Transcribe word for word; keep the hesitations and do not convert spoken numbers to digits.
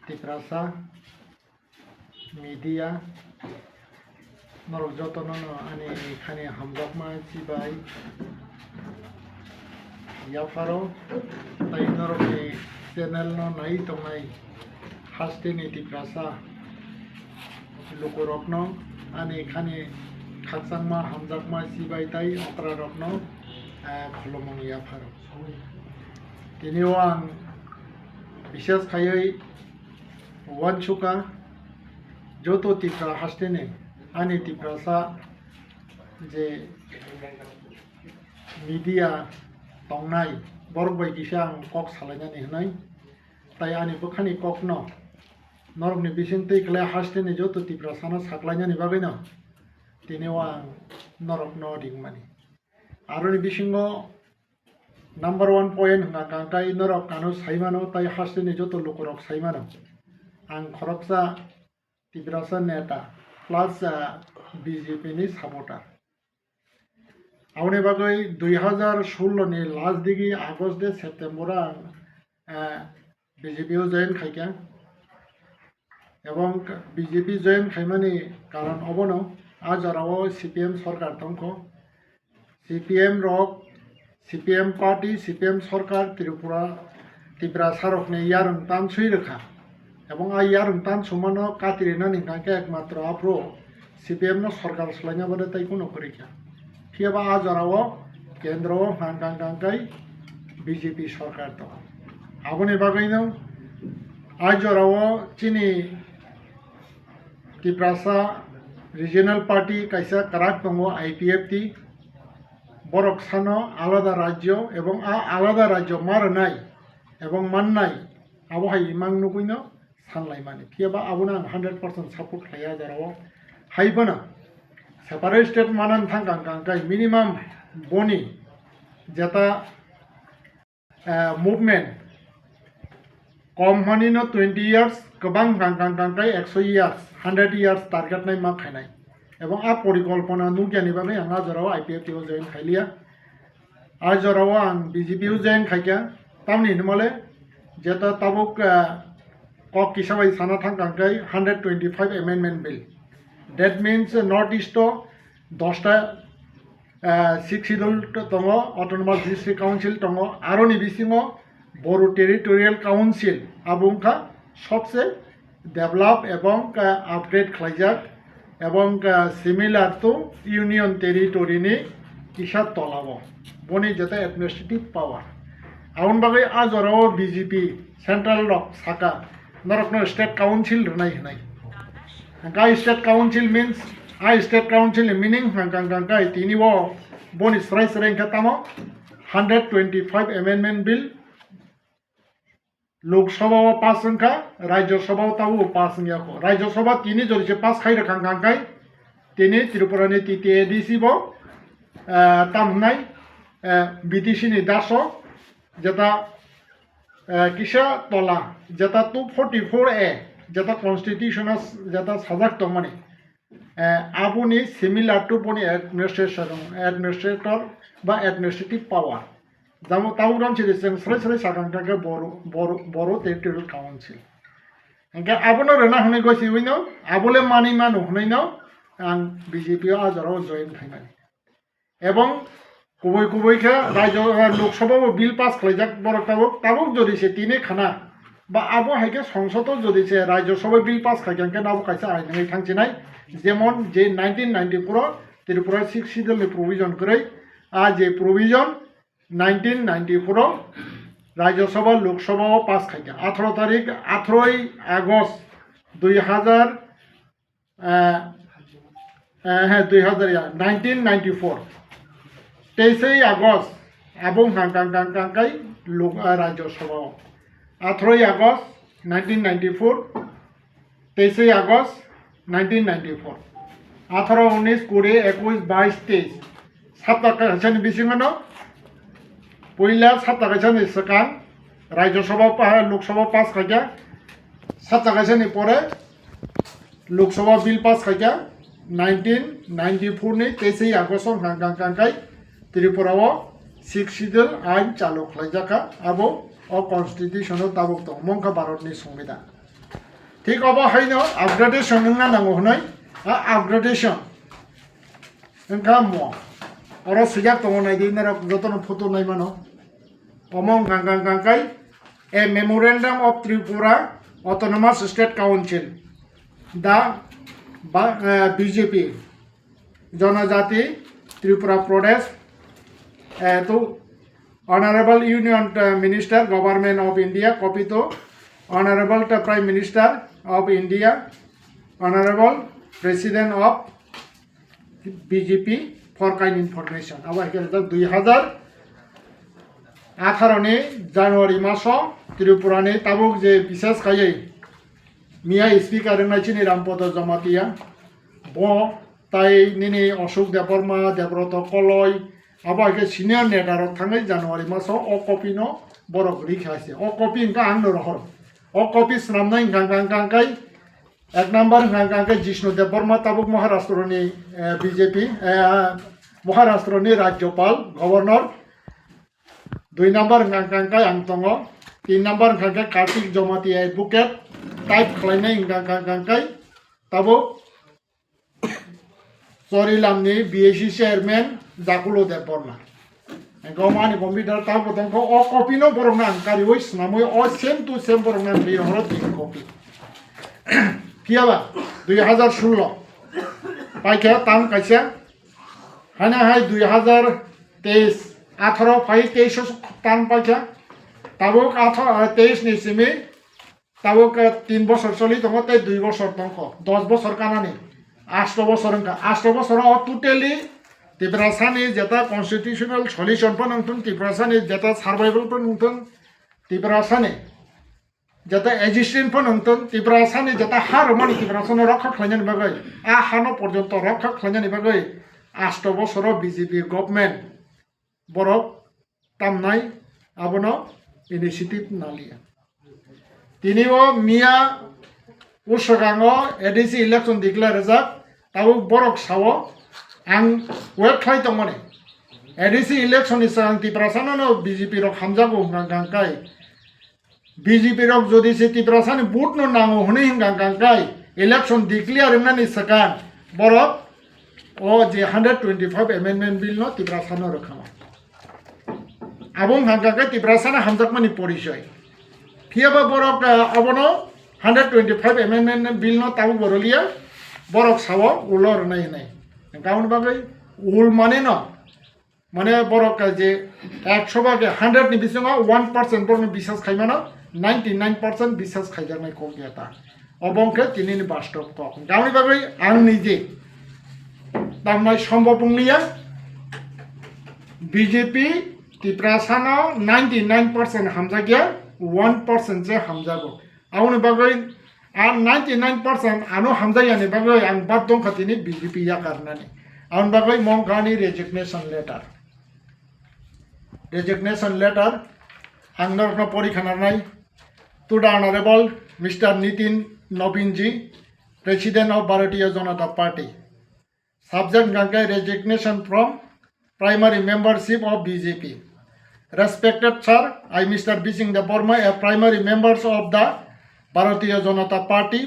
Tiprasa media, norok jotono no ani khani hamjakma chibai yapharo, tai norokni channel no nai tongnai hasteni Tiprasa lukurokno ani khani khakchangma hamjakma chibai tai okrarokno, eh, khulumung yapharo. Tini o ang bishes khaiwi uansukha joto Tipra hasteni ani Tiprasa je media tongnai borok bai kisa ang kok salainani hwnwi, tai ani bwkhani kokno norokni bising twi khlai hasteni joto Tiprasano saklainani bagwino tini o ang norokno ringmani. Aroni bisingo number one point hwnkha kangkai norok ano saimano tai hasteni joto lukurok saimano. Ang khoroksa Tiprasa neta plus, ah, B J P ni supporter. Aboni bagwi dui hazar sullo ni last digi August de September o ang, ah, B J P o join khaikha. Ebong B J P join khaimani karon obono, a jorao C P M sorkar tongkho. C P M rok, C P M party, C P M sorkar Tripura, Tiprasa rokni yarwng tanswi rwkha. Ebong a yarwng tansumano katirinani hwnkha khe ekmatro aphuru C P M no sorkar swlaina bade tai kuno kwrwi kha. Phiya ba a jorao kendro o hwnkha kangkai B J P sorkar tongo. Aboni bagwino a jorao chini Tiprasa Regional Party kaisa kwrak tongo, I P F T. Borok sano alada rajyo ebong a alada rajyo ma rwnai ebong mannai, abo hai imang nugwino sanlaimani. Phiya ba abono ang hundred percent support khlaiya a jorao. Hai phano separate state manani thang kang kang kai minimum boni jeta eh, movement kom hwnwi no twenty years, kwbang kang kang kang kai ekso years, hundred years target nai ma khainai. Ebong a porikolpona nukya ni bagwi ang a jorao I P F T o join khailiya. A jorao ang B J P o join khaikha. Tamni hinmale jeta tabuk, eh, kok kisa bai sana thang kang kai hundred twenty-five amendment bill. That means, eh, North East o dosta ah, Sixth Schedule tongo, Autonomous District Council tongo, aroni bisingo Boru Territorial Council, abo wngkha sobse develop ebong, ah, upgrade khlaijak ebong, ah, similar to Union Territory ni kisa tolao, boni jeta administrative power. Aboni bagwi a jorao B J P central rok saka, norokno state council rwnai hwnwi. Hwnkhe state council means, a state council ni meaning hwnkha hwnkha hwnkhe tini o boni srai srai hwnkhe tamo hundred twenty-five amendment bill Lok Sabha o pass wngkha, Rajya Sabha o tabuk pass wngya kho. Rajya Sabha tini jori se pass khai rwkha hwnkha hwnkhe tini Tripura ni T T A D C bo, eh, tam hwnai, eh, B T C ni daso jeta, eh, kisa tola, jeta two forty-four A, jeta constitution o jeta sajak tongmani, eh, aboni similar to boni administration, administrator ba administrative power. Jamo tabuk ram chiri chwng srai srai sakang khe Boru, Boru, Boru Territorial Council. Hingke abono rwna hwnwi gosiwino, abole manwi mano hwnwino ang B J P o a jorao join khaimani. Ebong kubui kubui khe rajyo, eh, Lok Sabha o bill pass khlaijak borok tabuk, tabuk jodi se tini khana ba abo hai khe Songsod o jodi se Rajya Sabha bill pass khaikha hwnkhe nabo kaisa ain wngwi thangchinai, jemon je nineteen ninety-four o Tripura Sixth Schedule ni provision kwrwi, a je provision nineteen ninety-four o Rajya Sabha Lok Sabha o pass khaikha, atharo tarik, atharoi August dui hazar, eh, eh, he, dui hazar ya, nineteen ninety-four. Teisei August, abo wngkha kang kang kang kai lok, eh, Rajya Sabha o. Atharoi August nineteen ninety-four, teisei August nineteen ninety-four. Atharo, unis, kuri, ekush, bais, teis. Sapta kaisani bisingo no puila sapta kaisani swkang Rajya Sabha pa-, Lok Sabha pass khaikha. Sapta kaisani pore Lok Sabha bill pass khaikha nineteen ninety-four ni teisei August o hwnkha kang kang kai Tripura o Sixth Schedule ain chalu khlaijakha, abo o constitution o tabuk tongo, mungkha Bharat ni Songbidan. Thik obo haino upgradation wngna nango hwnwi, a upgradation wngkha mo. Oro swijak tongo, naidi norok jotono photo naimano. Omo wngkha, wngkha, wngkha kai, a memorandum of Tripura Autonomous State Council, the ba-, eh, B J P, Janajati Tripura Pradesh, eh, to Honorable Union, eh, Minister, Government of India, copy to Honorable, eh, Prime Minister of India, Honorable President of B J P, for kind information. Abo hai khe rijak dui hazar atharo ni January maso Tripura ni tabuk je bises khaiwi miya speaker wngnai chini Rampodo Jamatia, bo tai nini Ashok Debbarma, Debroto Koloi, abo hai khe senior neta rok thangwi January maso o copy no borok rikha se. O copy wngkha ang no rohor. O copy swnamnai wngkha, wngkha, wngkha kai ek number wngkha, wngkha kai Jishnu Debbarma, tabuk Maharashtra ni, eh, B J P, eh, Maharashtra ni Rajyapal, Governor. Dui number wngkha, wngkha kai ang tongo. Tin number wngkha kai Kartik Jamatia, advocate, type khlainai wngkha, wngkha, wngkha kai tabuk Chorilamni B A C chairman Jakulo Debbarma. Engkho mani computer tabuk tongkho, o copy no borok nang kariwi swnamwi o same to same borok nang ri horo tin copy. Phiyaba dui hazar sullo paikha tam kaisa, hana hai dui hazar teis, atharo phai teis o tam paikha, tabuk atharo teis ni simi tabuk, eh, tin bosor choli tongo tei dui bosor tongkho, dos bosor kanani, asto bosor wngkha. Asto bosor o totally Tiprasani jeta constitutional solution phano wngthung, Tiprasani jeta survival phano wngthung, Tiprasani jeta existence phano wngthung, Tiprasani jeta ha rwmani Tiprasano rokha khlainani bagwi, a hano porjonto rokha khlainani bagwi asto bosoro B J P government borok tamnai abono initiative naliya. Tini o miya uswkango A D C election declare rijak, tabuk borok sao ang wait khlai tongmani. A D C election ni swkang Tiprasano no B J P rok hamjago hwnka hwnka kai. B J P rok jodi se Tiprasani vote no nango hwnwi hwnka hwnka kai election declare wngnani swkang borok o je hundred twenty-five amendment bill no Tiprasano rwkhama. Abo wngkha hwnkhe Tiprasano hamjakmani porichoi. Phiyaba borok, eh, abono hundred twenty-five amendment bill no tabuk bo rwliya, borok sao ulo rwnai hwnwi. Hwnkhe aboni bagwi ul mane no, mane borok je ekso bage hundred ni bisingo one percent borokno bisas khaimano, ninety nine percent bisas khaijaknai kok ya ta. Obo wngkhe tinini bastob kok. Hwnkhe aboni bagwi ang nije tamnai sombo pungliya, B J P Tiprasano ninety nine percent hamjakya, one percent se hamjago. Aboni bagwi ang ninety nine percent ano hamjakyani bagwi ang bad dongkha tini B J P yakarnani. Aboni bagwi mongkha ani resignation letter. Resignation letter ang norokno pori khanarnai. To the Honorable Mister Nitin Nobin ji, President of Bharatiya Janata Party. Subject hwnkha khe resignation from primary membership of B J P. Respected sir, I, Mister Bising Debbarma, a primary members of the Bharatiya Janata Party